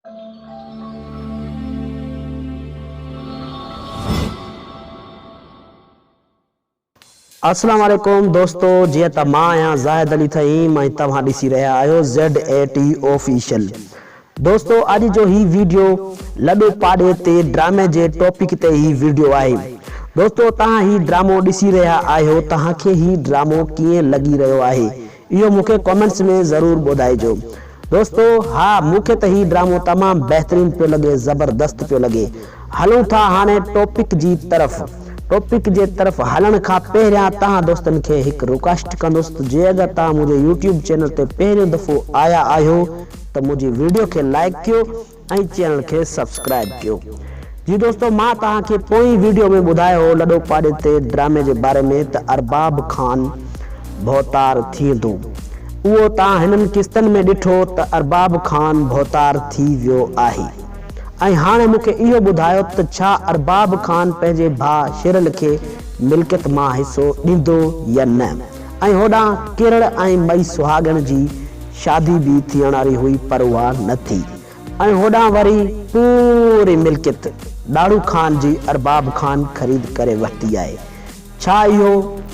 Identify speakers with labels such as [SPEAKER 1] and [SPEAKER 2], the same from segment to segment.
[SPEAKER 1] السلام عليڪم دوستو جيئن ته مان آهيان زاهد علي ٿهيم ۽ توهان ڏسي رهيا آهيو زيڊ اي ٽي آفيشل دوستو اڄ جو هي ويڊيو لڏو پاڏي تي ڊرامي جي ٽاپڪ تي هي ويڊيو آهي دوستو توهان هي ڊرامو ڏسي رهيا آهيو توهان کي هي ڊرامو ڪيئن لڳي رهيو آهي اهو مون کي ڪامينٽس ۾ ضرور ٻڌائجو. دوستو ها مون کي ته هي ڊرامو تمام بهترين پيو لڳي زبردست پيو لڳي. هلون ٿا هاڻي ٽاپڪ جي طرف. ٽاپڪ جي طرف هلڻ کان پهريان توهان دوستن کي هڪ رڪويسٽ ڪندس ته جي اگر توهان منهنجي يوٽيوب چينل تي پهريون دفعو آيا آهيو ته منهنجي ويڊيو کي لائيڪ ڪيو ۽ چينل کي سبسڪرائب ڪيو. جي دوستو مان توهان کي پوئين ويڊيو ۾ ٻڌايو هو لڏو پاڏي تي ڊرامي جي باري ۾ ته ارباب خان ڀوتار ٿيندو اهو توهان هنن قسطن ۾ ڏٺو ته ارباب خان ڀوتار ٿي ويو آهي ۽ هاڻي مون کي اهو ٻڌايو ته ڇا ارباب خان پنهنجي ڀاء شيرل کي ملڪيت مان حصو ڏيندو يا نه ۽ هوڏانهن ڪرڙ ۽ مئي سهاڳڻ جي شادي به ٿيڻ واري هئي پر اها نه ٿي ۽ هوڏانهن وري پوري ملڪيت ڏاڙهو خان جي ارباب خان خريد ڪري ورتي آهي. ڇا اهو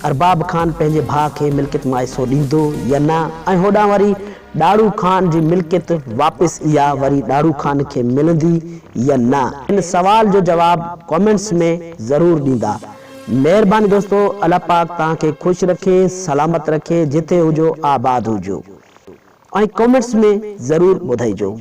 [SPEAKER 1] ارباب خان پنهنجي ڀاء کي ملڪيت مان حصو ڏيندو يا نه ۽ هوڏانهن وري ڏاڙهو خان جي ملڪيت واپس اها وري ڏاڙهو خان کي ملندي يا نه؟ ان سوال جو جواب ڪامينٽس ۾ ضرور ڏيندا. مهرباني دوستو الله پاڪ توهان کي خوش رکي سلامت رکي جتي هجو آباد هجو ۽ ڪامينٽس ۾ ضرور ٻڌائجو.